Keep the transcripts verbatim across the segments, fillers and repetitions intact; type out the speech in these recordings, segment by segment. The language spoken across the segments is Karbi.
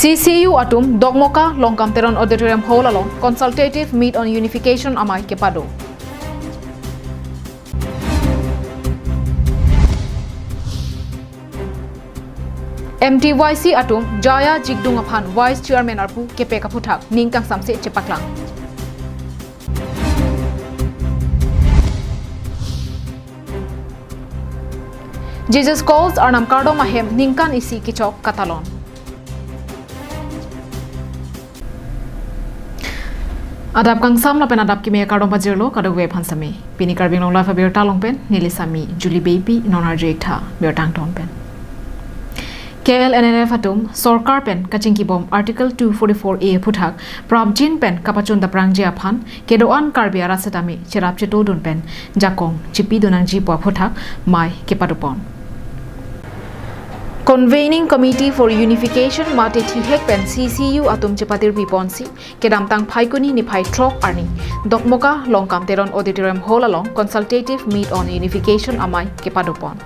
C C U atum Dokmoka Longkam Teron Auditorium Hall along Consultative Meet on Unification amei kepado. M T Y C atum Jaya Jikdung aphan Vice Chairman arpu kepek aphuthak ning kangsamse chepaklang. Jesus Calls arnam kardom ahem ningkan isi kechok katalon. Adap kangsam lapen adap kimi akardom pajirlo kadokave aphan sami. Pini Karbi Anglong Live abirta along pen neli sami Julie Beypi, non arju iktha birta angton pen. K L N L F atum sorkar pen kachingkibom Article two forty-four A aphuthak prapjin pen kapachun daprangji aphan kedo-an Karbi arat setame cherap chetodun pen jakong chipidun nangji pu aphuthak mei kepadopon. Convening Committee for Unification mate thihek pen C C U atum chepatirpi ponsi kedamtang Phaikuni niphai throk arni Dokmoka Longkam Teron Auditorium Hall along Consultative Meet on Unification amei kepadopon.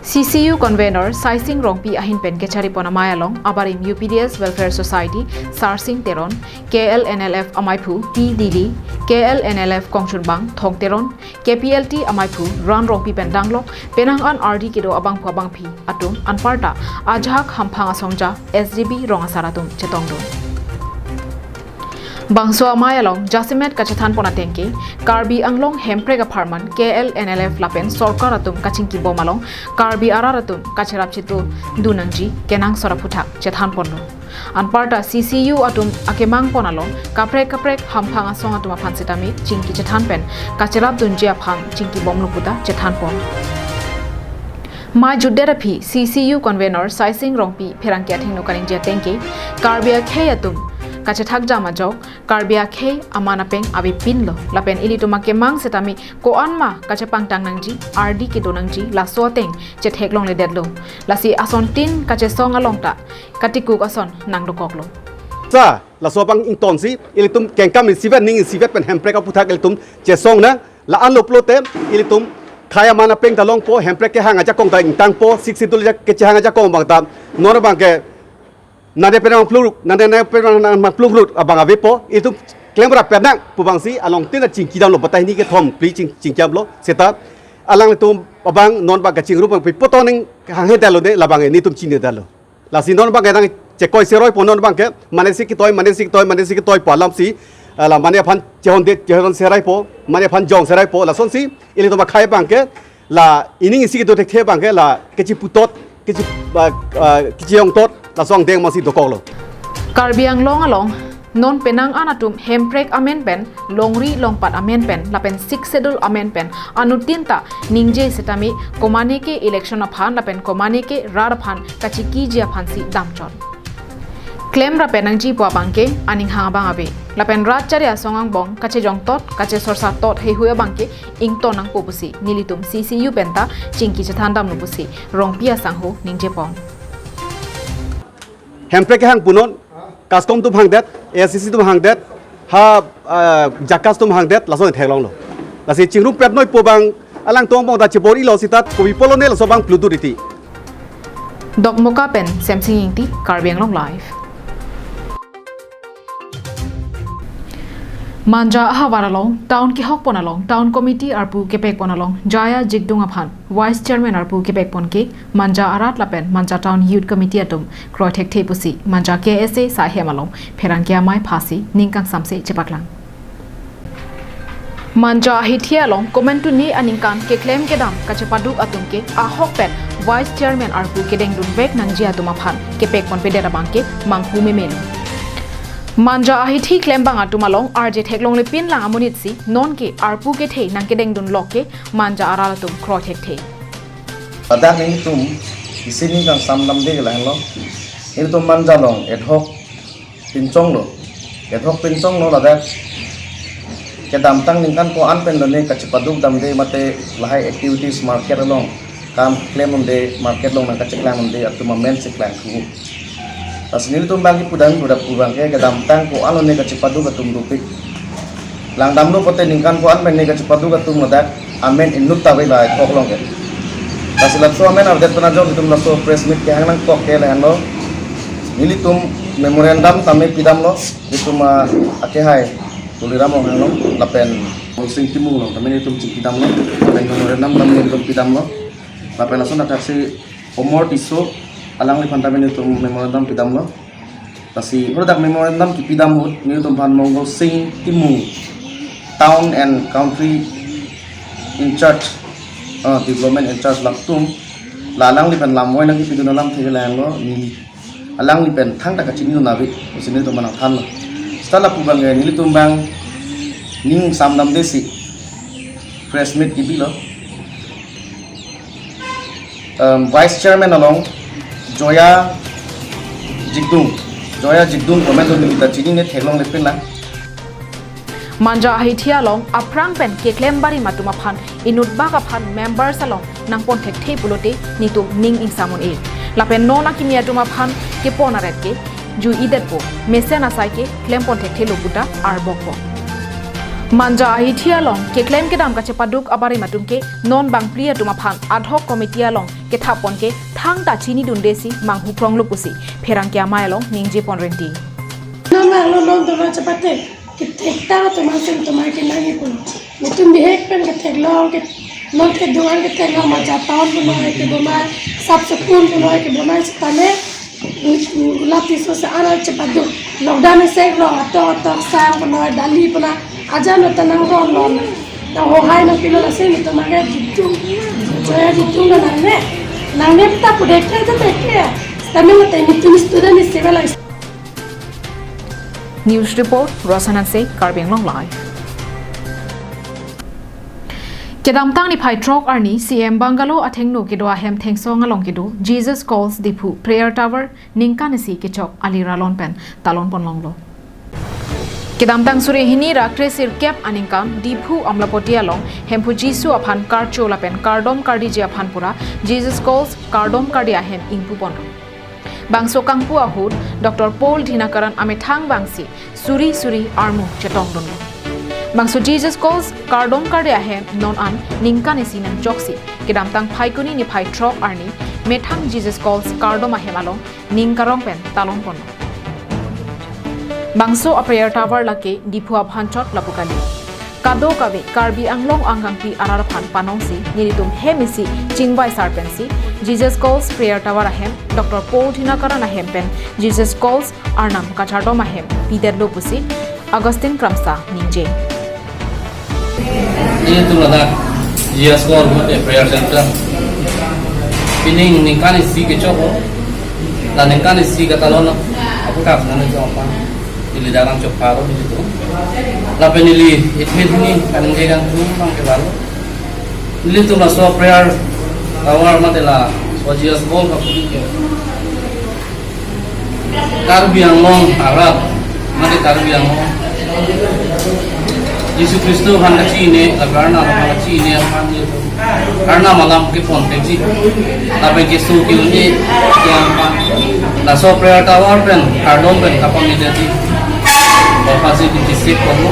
C C U Convener Saising Rongpi ahin pen kecharipon amei along abarim U P D S Welfare Society Sarsing Teron, K L N L F amaiphu P Dili, K L N L F kongchunbang Thong Teron, K P L T amaiphu Ran Rongpi pen danglok penang an ardi kedo abangphu abangphi atum anparta ajahak hamphang asongja S G B rong asar atum chetongdun. Bangso amei along jasemet kachethanpon ateng ke Karbi Anglong Hemprek apharman K L N L F lapen sorkar atum kachingkibom along Karbi arat atum kacherap chetodun nangji kenangsot aphuthak chethanponlo. Anparta C C U atum akemangpon along kaprek kaprek hamphang asong atum aphan setame chingki chethan pen kacherapdunji aphan chingkibomlo puta chethanpon. Mei jutdet aphi C C U Convener Saising Rongpi pherangke athengno kaningje ateng ke Karbi akhei atum kachethakjam ajok Karbi akhei aman apeng avepinlo lapen ilitum akemang setame ko-an ma kachepangtang nangji, ardi kedo nangji laso ateng chetheklongledetlo. Lasi asontin kachesong along ta katikuk ason nangdokoklo. Sa, laso abang ingtonsi ilitum kengkam isivet ning isivet pen Hemprek aphuthak ilitum chesong nang. La-anlo pulote ilitum khei aman apeng ta longpo, Hemprek kehang ajakong ta ingtangpo, Sixth Schedule ajak kechehang ajakong abang ta non abang ke nade penang pluruk, nade nade penang pluruk abang avepo, ilitum klemrap penang pu abangsi along tin chingkidamlo, batai hini kethom phli ching chingkiamlo seta alangtum abang non abang kachingrum abang pi poto ning hanghe detlo ne labang netum chinine detlo. Lasi non abang ke nang chekoi seroipo non abang ke, mane si ketoi, mane si ketoi, mane si ketoipo alamsi, ala mane aphan chehonde, chehon seraipo, mane aphan jong seraipo, lasonsi ilitum akhei abang ke, la ining isi kedo thekthe abang ke, la kechiputot, kechi, ah, ah, kechiyongtot, laso angdeng masi dokoklo. Karbi Anglong along non penang an atum Hemprek amen pen, longri longpat amen pen lapen Sixth Schedule amen pen anuttin ta ningje setame komane ke election aphan lapen komane ke rat aphan kachikiji aphansi damchot. Klemrap pen nangji pu abang ke aning hang abang ave. Lapen rat chari asong angbong kachejongtot, kachesorsatot heihui abang ke ington nangpo pusi nelitum C C U pen ta chingki chethandamlo pusi Rongpi asangho ningjepon. Hemprek kehang punon, CASCOM atum hangdet, A S D C atum hangdet, ha, ah, JACAS atum hangdet, lason theklonglo. Lasi chingrumpet noi pu abang alangtum angbong ta chebor-ilo seta kopi pulo ne laso abang pluduriti. Dokmoka pen Semsing Ingti, Karbi Anglong Live. Manja ahavar along, town kehokpon along, town committee arpu kepekpon along, Jaya Jikdung aphan Vice Chairman arpu kepekpon ke Manja arat lapen Manja Town Youth Committee atum kroi thekthe pusi Manja K S A saihem along pherangke amei phasi ning kangsamse chepaklang. Manja ahithi along komantu ni aningkan keklem kedam kachepaduk atum ke ahok pen Vice Chairman arpu kedengdunvek nangji atum aphan kepekponpedet abang ke manghu memelo. Manja ahithi klembang atum along arje theklonglepinlang amonitsi non ke arpu kethe nangkedengdunlok ke Manja arat atum kroi thekthe. Ladak nelitum isi ning kangsamdamde ke lahenlo. Nelitum Manja along ad hoc pinchonglo. Ad hoc pinchonglo ladak. Kedamtang ningkan ko-an pen lone kachepaduk damde mate lahai activities market along, kam klem unde, market along nangkacheklang unde atum amen si klangthu. Lasi nelitum abang kipudam pudam pu abang ke kedamtang ko-an lone kachepaduk atum dopik. Langdamlo pote ningkan ko-an pen ne kachepaduk atum ladak amen inut ta ave la ad hoc along ke. Lasi laso amen avedet pen ajok itum laso press meet kehang nangkok ke lahenlo. Nelitum memorandum tame pidamlo, nelitum, ah, akehai Tuliram Ronghang along lapen Mongalsing Timung along tame nelitum chingkidamlo, lapen memorandum tame nelitum pidamlo, lapen lason athaksi Omor Tisso alangliphan tame nelitum memorandum pidamlo. Lasi hadak memorandum kipidam ahut nelitum aphan Mongalsing Timung, Town and Country in charge, ah, development in charge latum, la alangliphan lamvoi nangkipidun alamthe ke lahenlo, neli alangliphan thangta kachinidun ave pusi nelitum aphan nangthanlo. Seta lapu abang ke nelitum abang ning samdamdesi press meet kibilo. Um, Vice Chairman along Joya Jigdung, Joya Jigdung komat do neli ta chinine theklongle pinlang. Manja ahithi along aphrang pen keklem barim atum aphan inutbak aphan members along nangpon thekthe pulote netum ning ingsam un-e. Lapen non akimi atum aphan kepon aret ke ju-idetpo, mesen asai ke klempon thekthelo puta arbokpo. Manja ahithi along keklem kedam kachepaduk abarim atum ke non bangphli atum aphan ad hoc committee along kethappon ke thangta chinidundesi manghukronglo pusi pherangke amei along ningjepon renti. Nang nang lo non dono chepate. Kethek ta atum asin atum ke nangji pulo. Netum bihek pen ketheklong ke, non kedungan ketheklong, Manja town pulo ke boma, sub school pulo ke boma sitame, mm, Gulap Tisso si ana chepaduk. Lockdown isi along atok atok sang pulo, dali pulo, ajan lo tanang ron lon. Nang hohai nangpilo lasi netum ke Jigdung, Joya Jigdung nangne. Nangne ta pudek ta ta ke. Sitame netum student isi bala. News report, Rosan Hanse, Karbi Anglong Live. Kedamtang niphai throk arni C M Bungalow athengno kedo ahem thengsong along kedo Jesus Calls Diphu Prayer Tower ningkan isi kechok ali ralon pen talonpon longlo. Kedamtang suri hini ra kresirkep aningkan Diphu Amlapati along Hemphu Jisu aphan karcho lapen kardom kardiji aphan pura Jesus Calls kardom kardi ahem ingpuponlo. Bangso kangpu ahut Doctor Paul Dhinakaran amethang vangsi suri suri armu chetongdunlo. Bangso Jesus Calls kardom kardi ahem non an ningkan isi nangchoksi kedamtang Phaikuni niphai throk arni methang Jesus Calls kardom ahem along ning karong pen talonponlo. Bangso a prayer tower lake Diphu aphan chot lapu kali. Kadokave Karbi Anglong angkangpi arat aphan panongsi nelitum hem isi chingvai sar pensi Jesus Calls Prayer Tower ahem, Doctor Paul Dhinakaran ahem pen Jesus Calls Arnam kachardom ahem pidetlo pusi Augustine Kramsa ningje. Nelitum ladak Jesus Calls mate prayer center pining ningkan isi kechok, la ningkan isi katalon aputhak nangchok pa. Neli darang chok paro nelitum. Lapen neli admit hini kaningje kangthum abang ke lalu. Nelitum laso prayer tower mate laso Jesus Calls kapu ke Karbi Anglong arat mate Karbi Anglong Jisu Khristo aphan kachini, lapen Arnam aphan kachini aphan nelitum Arnam alam kepon thekji. Lapen keso ke-un-e ke aphan. Laso prayer tower pen kardom pen kapangni detji. Bapasi di kisik kono.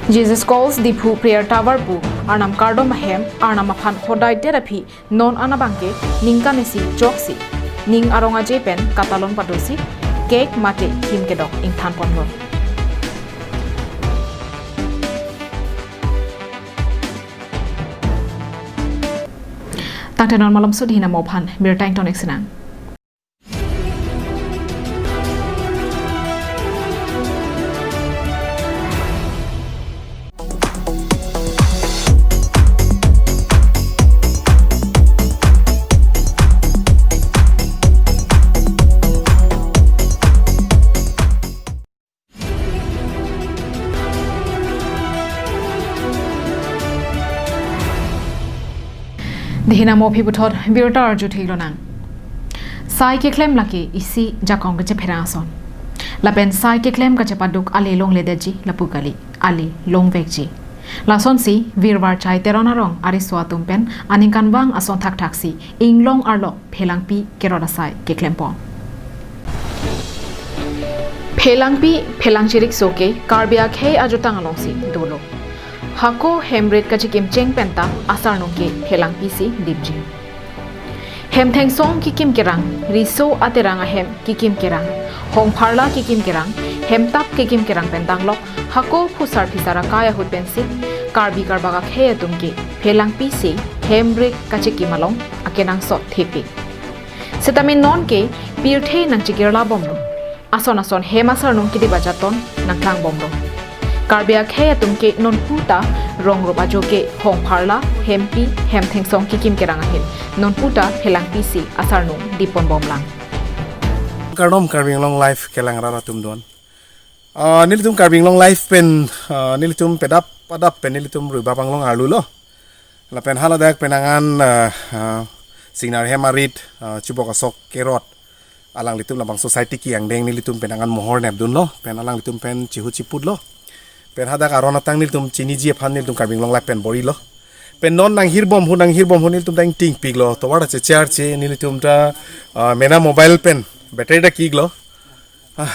Jesus Calls Diphu Prayer Tower pu Arnam kardom ahem, Arnam aphan hodai det aphi non an abangke ningkan isi choksi ning arong aje pen katalon padosi cake mate him kedok ingthanponlo. Tangte non malomso dei hinam aphan birta ingtonek sinang. Dei hinam aphi puthot birta arju theklonang. Sai keklem lake isi jakong kachepherang ason. Lapen sai keklem kachepaduk ale longledetji lapu kali, ale longvekji. Lasonsi Virvar Chai Teron arong ariso atum pen aningkanvang ason thakthaksi inglong arlo phelangpi kerot asai keklempon. Phelangpi, phelangchirik so ke Karbi akhei ajutang alongsi dolo. Hako hemrit kachikim cheng penta asarnung ke phelangpi si dimji. Hemthengsong kikim kerang, riso aterang ahem kikim kerang, hongpharla kikim kerang, hemtap kikim kerang pen danglok, hako phusar phisar akai ahut pensi Karbi Karbak akhei atum ke phelangpi si hemrit kachikim along akenangsot thepik. Setame non ke pirthe nangchikirla bomlo. Ason ason hem asarnung kedip ajaton nangklang bomlo. Karbi akhei atum ke nonputa rong rup ajo ke hongpharla, hempi, hemthengsong kikim kerang ahem nonputa phelangpi si asarnung dipon bomlang. Kardom Karbi Anglong Live kelang rat atum don. Ah, nelitum Karbi Anglong Live pen, ah, nelitum pedap adap pen nelitum Ruibap Anglong arlu lo. Lapen haladak penang an, ah, ah, singnar hem arit, ah, chibok asok kerot. Alanglitum labangso society ki angdeng nelitum penang an mohor nepdunlo, pen alanglitum pen chihut chiputlo. Pen hadak aron atang nelitum chiniji aphan nelitum Karbi Anglong Live pen borilo. Pen non nanghirbom ahut, nanghirbom ahut nelitum ta ingtingpiklo, tovar ta checharche, nelitum ta, ah, mena mobile pen battery ta kiklo. Ah,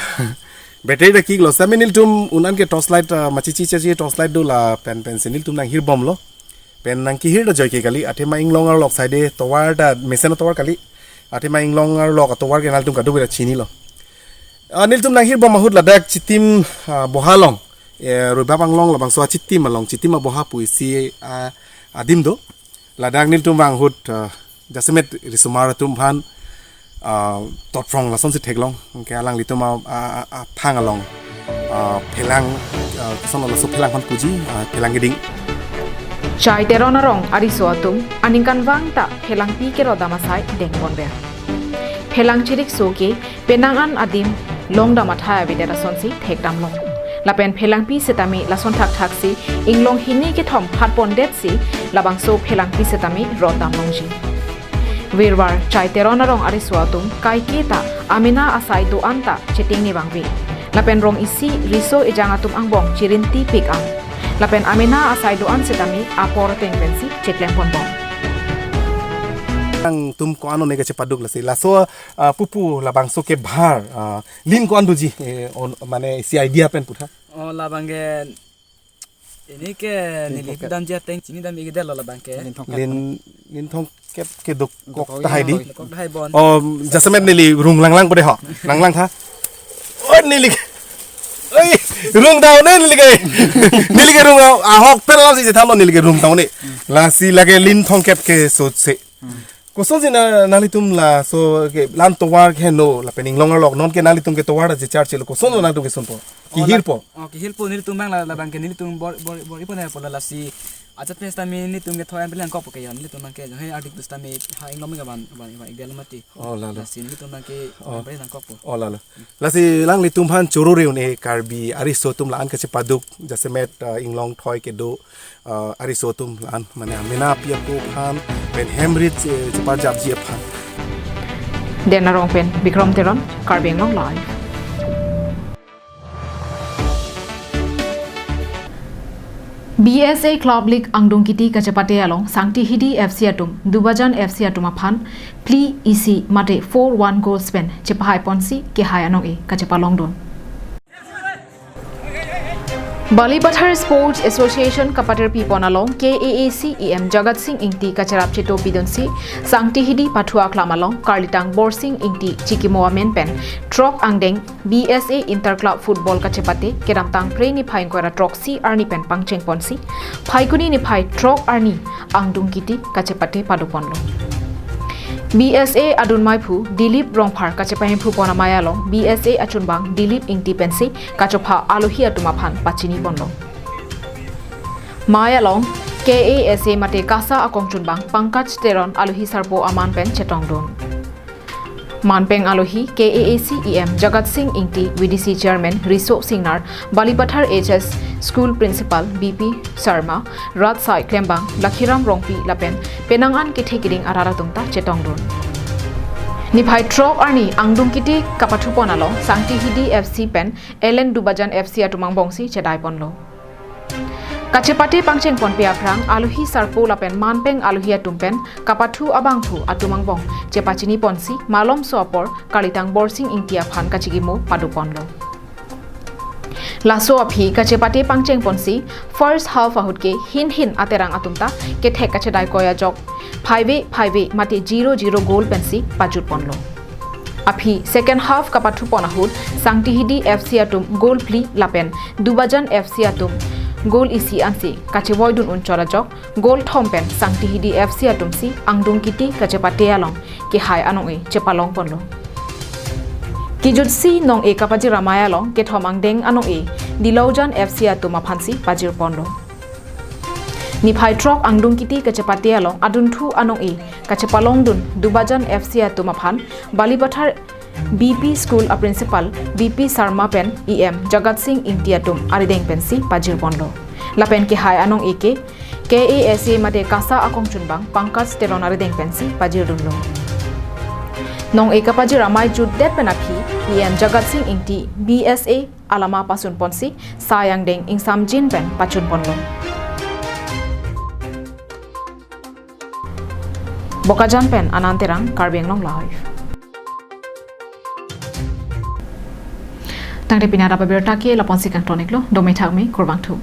battery ta kiklo. Setame nelitum un-an ke torchlight, ah, machichi chachi torchlight do lapen pensi nelitum nanghirbomlo. Pen nangkehir ta joike kali, athema inglong arlok side tovar ta mesen atovar kali. Athema inglong arlok atovar ke nelitum kadokave ta chinilo. Ah, nelitum nanghirbom ahut ladak Chitim, ah, boha along. Eh, Ruibap Anglong labangso achitim along, Chitim aboha pu isi, ah, adim do. Ladak nelitum vang ahut, ah, jasemet risomar atum aphan, ah, totphrong lasonsi theklong. Anke alanglitum a, a, a, aphang along, ah, phelang, ah, koson laso phelang aphan puji, ah, phelang keding. Chai Teron arong ariso atum aningkanvang ta phelangpi kerodam asai dengponver. Phelang chirikso ke penang an adim longdam athai avedet asonsi thekdamlong. Lapen phelangpi setame lason thakthak si inglong hini kethom phatpondetsi labangso phelangpi setame rotdamlongji. Virvar Chai Teron arong ariso atum kaike ta amena asai do-an ta chetingne vangve. Lapen rong isi riso ejang atum angbong chirintipik an. Lapen amena asai do-an setame apor ateng pensi cheklem ponbom. Nangtum ko-an one kachepaduk lasi. Laso, ah, pupu labangso ke bhar, ah, lin ko-an doji, eh, on, mane isi idea pen putha. Oh, labang ke ini ke neli thongkep. Kedamji ateng chinidam ik-edetlo labang ke. Lin thongkep. Lin, lin thongkep ke dokok Dokok tahai di. Dokok tahai bon. Oh, jasemet neli rung langlang pade ho. Langlang tha. Oh, neli ke. Oi, rung down eh neli ke. Neli ke rung ahok pen alam si je thamlo neli ke rung down eh. Lasi lake lin thongkep ke sose. Kosonsi na nanglitum laso ke la-an tovar ke no lapen inglong arlok non ke nanglitum ke tovar ta checharchelo, koson lo nanglitum ke sunpo? Oh, kihirpo. Oh, kihirpo nelitum abang la, labang ke nelitum bor, bor, bor-ipo ne po la lasi. Ajat pen setame nelitum ke thoi an bilang kok po ke ya nelitum abang ke jong he adik tu setame ha inglong ke ban, ban, ban ik-edetlo mati. Oh, lalo. Lasi nelitum abang ke Oh. bor-i nangkokpo. Oh, lalo. Lasi alanglitum aphan choro reun eh Karbi ariso atum la-an kachepaduk jasemet, ah, inglong thoi kedo, ah, ariso atum la-an mane amena api apo aphan pen hemrit, eh, cheparjapji aphan. Den arong pen Bikram Teron, Karbi Anglong Live. B S A Club League angdung kiti kachepate along Sangti Hidi F C atum, Dubajan F C atum aphan, phli isi mate four one goals pen chepahai ponsi kehai anong-e kachepalongdun. Balipathar Sports Association kapaterpi pon along K A A C E M Jagat Sing Ingti kacherap cheto pidunsi Sangti Hidi Pathu Aklam along Karlitang Borsing Ingti chikimo amen pen throk angdeng B S A Inter Club Football kachepate kedamtang Phre niphai ingkoi ra throksi arni pen pangcheng ponsi Phaikuni niphai throk arni angdung kiti kachepate padoponlo. B S A adun maiphu Dilip Rongphar kachepahemphu pon amei along B S A achunbang Dilip Ingti pensi kachopha alohi atum aphan pachini ponlo. Mei along K A S A mate KASA akongchunbang Pankaj Teron alohi sarpo aman pen chetongdun. Manpeng alohi K A A C E M Jagat Sing Ingti, V D C Chairman Riso Singnar, Balipathar H S School Principal B P Sharma, Rat Sai Klembang, Lakhiram Rongpi lapen penang an kethe keding arat atum ta chetongdun. Niphai throk arni angdung kiti kapathu pon along Sangti Hidi F C pen L N Dubajan F C atum angbongsi chedai ponlo. Kachepate pangcheng ponpe aphrang alohi sarpo lapen manpeng alohi atum pen kapathu abangphu atum angbong chepachini ponsi malomso apor Karlitang Borsing Ingti aphan kachikimo padoponlo. Laso aphi kachepate pangcheng ponsi first half ahut ke hin hin aterang atum ta kethek kachedai koi ajok phaive phaive mate zero zero goal pensi pajut ponlo. Aphi second half kapathu pon ahut Sangtihidi F C atum goal phli lapen Dubajan F C atum goal isi ansi kachevoidun un chot ajok goal thom pen Sangtihidi F C atum si Angdung Kiti kachepate along kehai anong-e chepalong ponlo. Kijutsi nong-e kapajir amei along kethom angdeng anong-e Dilaujan F C atum aphansi pajir ponlo. Niphai throk Angdung Kiti kachepate along adunthu anong-e kachepalongdun Dubajan F C atum aphan Balipathar B P School a Principal B P Sarma pen E M Jagat Singh Ingti atum arideng pensi pajir ponlo. Lapen kehai anong-e ke K A S A mate KASA akongchunbang Pankaj Teron arideng pensi pajirdunlo. Nong-e kapajir amei jutdet pen aphi E M Jagat Singh Ingti B S A alama pasun ponsi sai angdeng ingsamjin pen pachun ponlo. Bokajan pen Anand Terang, Karbi Anglong Live. Tangte pini adap abirta ke lapu-ansi kangton-iklo, dome thakme, kurvangthu.